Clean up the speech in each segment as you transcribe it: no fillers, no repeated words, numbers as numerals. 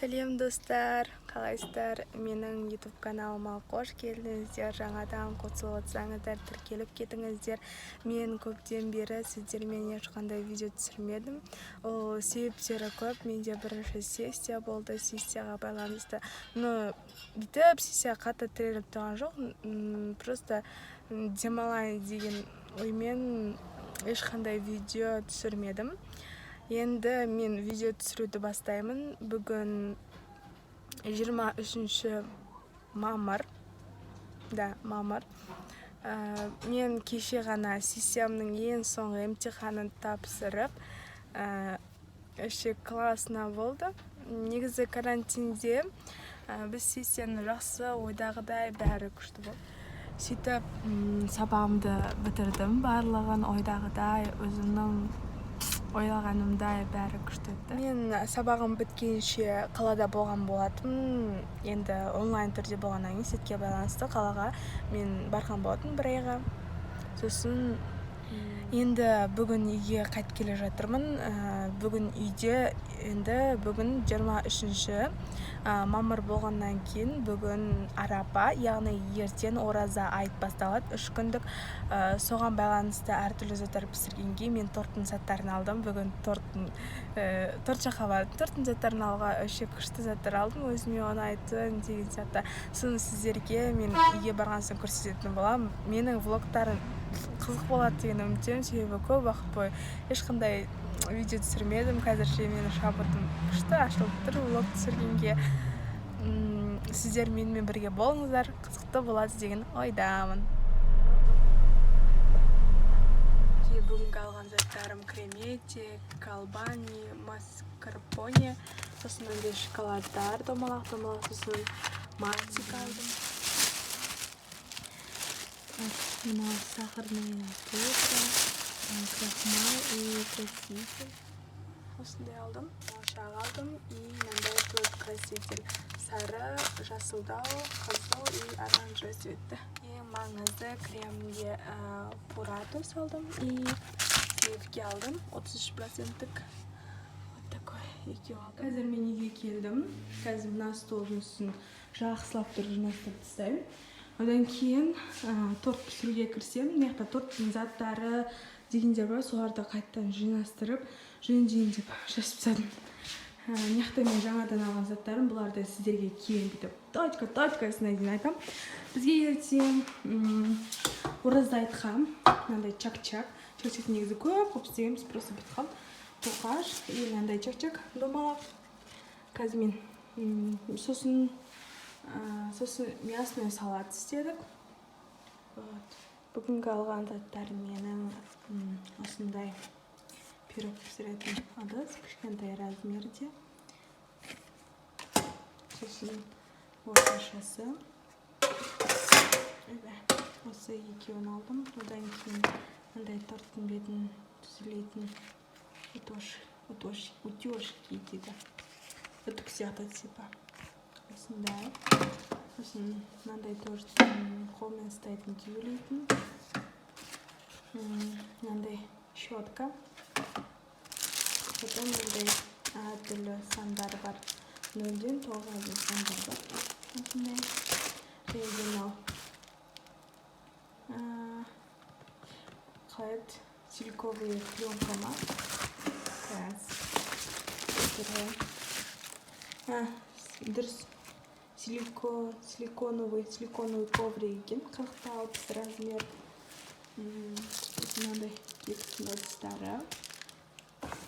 Сәлем, достар! Қалайсыздар? Менің YouTube каналыма қош келдіңіздер. Жаңадан қосылып отырсаңыздар, тіркеліп кетіңіздер. Мен көптен бері сіздермен ешқандай видео түсірмедім. Ол себептері көп. Менде бірінші сессия болды, сессияға байланысты. Но бүйтіп сессия қатты тіреліп тұрған жоқ, просто демалайын деген оймен ешқандай видео түсірмедім. Енді мен видео түсіруді бастаймын. Бүгін 23 мамыр да, мамыр. Мен кеше ғана сессиямның ең соңғы емтиханын тапсырып, вообще классно болды. Негізі карантинде біз сессияны жақсы, ойдағыдай бәрі күшті болды. Сөйтіп сабағымды бітірдім барлығын ойдағыдай, өзімнің ойлағанымдай бәрі күшті өтті. Мен сабағым біткенше қалада болған болатынмын. Енді онлайн түрде болғаннан кейін, сетке байланысты қалаға мен барған болатынмын бір айға. Сосын енді бүгін үйге қайтып келе жатырмын. Бүгін үйде, енді бүгін 23 мамыр болғаннан кейін, бүгін арапа, яғни ертең ораза айт басталады, 3 күндік. Соған байланысты әртүрлі заттар пісіргенге мен торттың заттарын алдым. Бүгін торт жаққа бардым торттың заттарын алуға. Вообще күшті заттар алдым, өзіме ұнайтын деген сияқты. Соны сіздерге мен үйге барған соң көрсететін боламын. Менің влогтарым қызық болады деген үміттемін, себебі көп уақыт бойы ешқандай видео түсірмедім. Қазірше менің шабытым күшті ашылып тұр влог түсіргенге. Сіздер менімен бірге болыңыздар, қызықты болады деген ойдамын. Бүгінгі алған заттарым: креметте, Албани, маскарпоне, сосын мынандай шоколадтар, домалақ домалақ, сосын мартик алдым. Так, мынау сахарная пудра, крахмал и краситель, осындай алдым. Шақ алдым и мынандай төрт краситель: сары, жасылдау, қызыл и оранжевый цветті. Ең маңызды кремге пурато салдым и сливки алдым, 33 проценттік, вот такой екеу алдым. Қазір мен үйге келдім. Қазір мына столдың үстін жақсылап тұрып жинастырып тастаймын. Одан кейін торт пісіруге кірісемін. Мына жақта торттың заттары дегендер бар, соларды қайтадан жинастырып, жөндейін деп шашып тастадым. Мына жақта мен жаңадан алған заттарым, бұларды сіздерге кейін бүйтіп точка точкасына дейін айтамын. Бізге ертең ораза айтқа мынандай чак чак. Чак чак негізі көп қылып істегенбіз, просто бітіп қалды. Тоқаш и мынандай чак чак домалақ. Қазір мен сосын мясной салат істедік. Вот. Бүгінгі алған заттарым менің: осындай пирог пісіретін ыдыс, кішкентай размерде, сосын орташасы. Ойбай, осы екеуін алдым. Одан кейін мындай торттың бетін түзелетін утешки дейді, үтік сияқты типа, осындай. Сосын мынандай тоже қолмен ұстайтын, түзелейтін. Мынандай щетка, потом мындай әртүрлі сандар бар, 0-ден 9-ға дейін сандар бар осындай. Және де мынау қалай еді, силиконовый пленка ма? Қазір, а, дұрыс, силиконовый коврик екен, 40-та 60 размер. Сосын мынандай кекстің ыдыстары,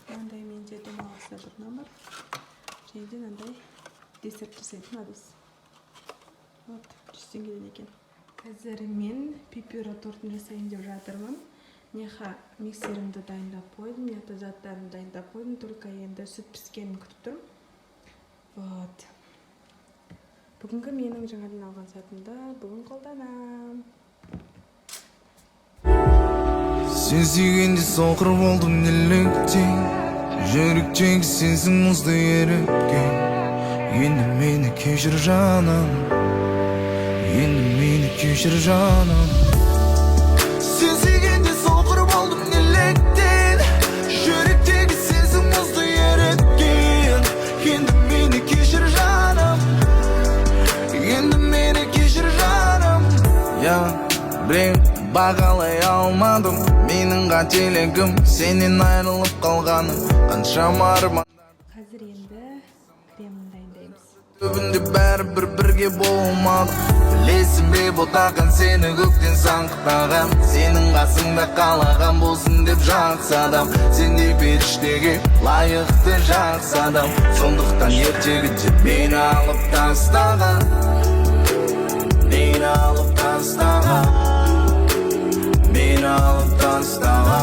мынандай менде домалақ бұрыннан бар, және де мынандай десерт жасайтын ыдыс. Вот, 100 теңгеден екен. Қазір мен пиперо тортын жасайын деп жатырмын. Неха миксерімді дайындап қойдым, мына жақта заттарымды дайындап қойдым, только енді сүт піскенін күтіп тұрмын. Вот, бүгінгі менің жаңадан алған затымды бүгін қолданамын. Сен сүйгенде соқыр болдым неліктен? Жүректегі сезім мұзды еріткен. Енді мені кешір, жаным, енді мені кешір, жаным. Сен сүйгенде соқыр болдым неліктен? Жүректегі сезім мұзды еріткен. Енді мені кешір. Білем, бағалай алмадым. Менің қателігім, сенен айырылып қалғаным. Қаншама арман Қазір енді кремін дайындаймыз. Түбінде бәрібір бірге болмадық. Білесің бе, ботақан, сені көктен саңқтаған, сенің қасыңда қалаған болсын деп жақсы адам, сендей періштеге лайықты жақсы адам. Сондықтан ертегіде мені алып тастаған, мені алып тастаған, мені алып тастаған.